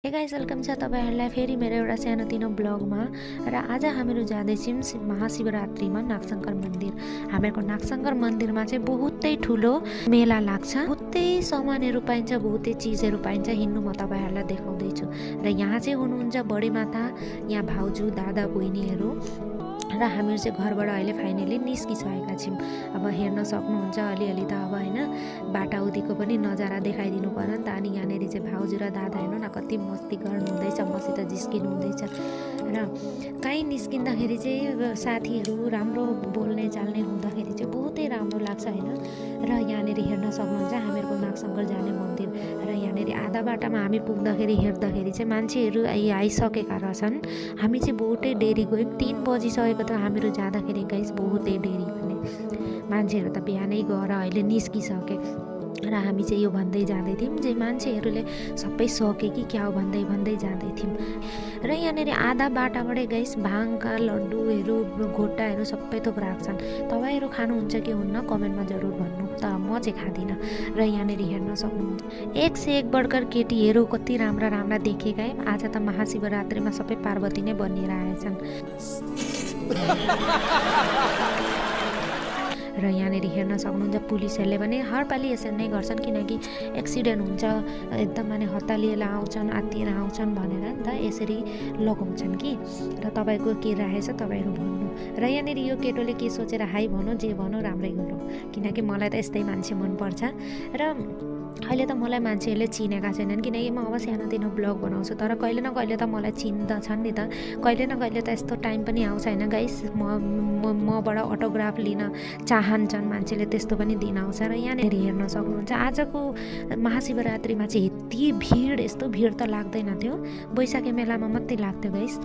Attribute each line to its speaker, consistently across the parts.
Speaker 1: Hey guys, welcome छ तपाईहरुलाई फेरि मेरो एउटा सानोतिनो ब्लगमा। र आज हामीहरू जाँदैछौँ महाशिवरात्रिमा नागशङ्कर मन्दिर। हामीहरूको नागशङ्कर मन्दिरमा चाहिँ बहुतै ठुलो मेला लाग्छ। बहुतै सामानहरू पाइन्छ, बहुतै चिजहरू पाइन्छ। हिँड्नु म तपाईहरुलाई देखाउँदैछु। र यहाँ चाहिँ हुनुहुन्छ बडी माता, यहाँ भाउजू, दादा, बहिनीहरू। र हामीहरू चाहिँ घरबाट अहिले फाइनली निस्किसकेका छौँ। अब हेर्न सक्नुहुन्छ अलिअलि त अब होइन, बाटाउदीको पनि नजारा देखाइदिनु पर्यो नि त। अनि यहाँनिर चाहिँ भाउजू र दादा हेर्नु न कति मस्ती गर्नुहुँदैछ, मसित जिस्किनु हुँदैछ। र काहीँ निस्किँदाखेरि चाहिँ साथीहरू राम्रो बोल्ने चाल्ने हुँदाखेरि चाहिँ बहुतै राम्रो लाग्छ होइन। र यहाँनिर हेर्न सक्नुहुन्छ हामीहरूको नागशङ्कर जाने मन्दिर। र यहाँनिर आधा बाटामा हामी पुग्दाखेरि हेर्दाखेरि चाहिँ मान्छेहरू आइसकेका रहेछन्। हामी चाहिँ बहुतै डेरी गयौँ, 3 बजिसकेको त हामीहरू जाँदाखेरि गाइस बहुतै डेरी भने। मान्छेहरू त बिहानै गएर अहिले निस्किसके। र हामी चाहिँ यो भन्दै जाँदै थियौँ जे मान्छेहरूले सबै सके कि क्या हो भन्दै जाँदै थियौँ। र यहाँनिर आधा बाटाबाटै गाइस भाङका लड्डुहरू, घोटाहरू सबै थोक राख्छन्। तपाईँहरू खानुहुन्छ कि हुन्न कमेन्टमा जरुर भन्नु, तर म चाहिँ खाँदिनँ। र यहाँनिर हेर्न सक्नुहुन्छ एक से एक बढ्कर केटीहरू कति राम्रा राम्रा देखेका है। आज त महाशिवरात्रिमा सबै पार्वती नै बनिएर आएछन्। र यहाँनिर हेर्न सक्नुहुन्छ पुलिसहरूले पनि हरपालि यसरी नै गर्छन्, किनकि एक्सिडेन्ट हुन्छ एकदम माने हतालिएर आउँछन्, आत्तिएर आउँछन् भनेर नि त यसरी लगाउँछन् कि। र तपाईँको के राखेछ तपाईँहरू भन्नु। र यहाँनिर यो केटोले के सोचेर हाई भनौँ जे भनौँ राम्रै गरौँ, किनकि मलाई त यस्तै मान्छे मनपर्छ। र अहिले त मलाई मान्छेहरूले चिनेका छैनन्, किनकि म अब सानोतिनो ब्लग बनाउँछु। तर कहिले न कहिले त मलाई चिन्दछन् नि त। कहिले न कहिले त यस्तो टाइम पनि आउँछ होइन गाइस, मबाट अटोग्राफ लिन चाहन्छन् मान्छेले, त्यस्तो पनि दिन आउँछ। र यहाँनिर हेर्न सक्नुहुन्छ आजको महाशिवरात्रिमा चाहिँ यति भिड, यस्तो भिड त लाग्दैन थियो, बैशाखी मेलामा मात्रै लाग्थ्यो गाइस।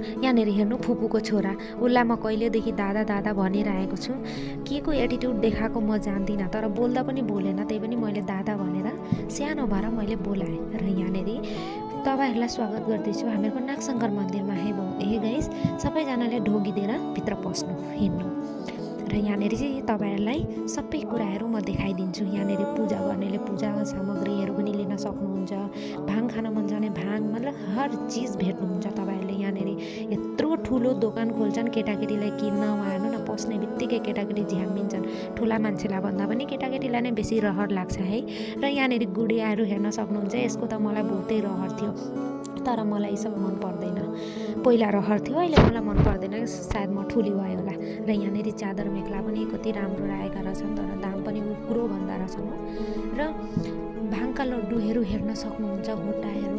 Speaker 1: यहाँनिर हेर्नु फुपूको छोरा, उसलाई म कहिलेदेखि दादा दादा भनिरहेको छु। के को एटिट्युड देखाएको म जान्दिनँ, तर बोल्दा पनि बोलेन, त्यही पनि मैले दादा भनेर सानो भएर मैले बोलाएँ। र यहाँनिर तपाईँहरूलाई स्वागत गर्दैछु हामीहरूको नागशङ्कर मन्दिरमा। हे गाइस, सबैजनाले ढोगिदिएर भित्र पस्नु, हिँड्नु। र यहाँनिर चाहिँ तपाईँहरूलाई सबै कुराहरू म देखाइदिन्छु। यहाँनिर पूजा गर्नेले पूजा सामग्रीहरू पनि लिन सक्नुहुन्छ। भाङ खान मन छ भने भाङ, मतलब हर चिज भेट्नुहुन्छ तपाईँहरूले। यहाँनिर यत्रो ठुलो दोकान खोल्छन् केटाकेटीलाई किन्न। हेर्नु न, पस्ने बित्तिकै केटाकेटी झ्याम्मिन्छन्। ठुला मान्छेलाई भन्दा पनि केटाकेटीलाई नै बेसी रहर लाग्छ है। र यहाँनिर गुडियाहरू हेर्न सक्नुहुन्छ। यसको त मलाई बहुतै रहर थियो, तर मलाई सब मन पर्दैन। पहिला रहर थियो, अहिले मलाई मन पर्दैन, सायद म ठुली भयो होला। र यहाँनिर चादर मेख्ला पनि कति राम्रो राखेका रहेछन्, तर दाम पनि उग्रो भन्दा रहेछन्। र भाङका लड्डुहरू हेर्न सक्नुहुन्छ, घोटाहरू।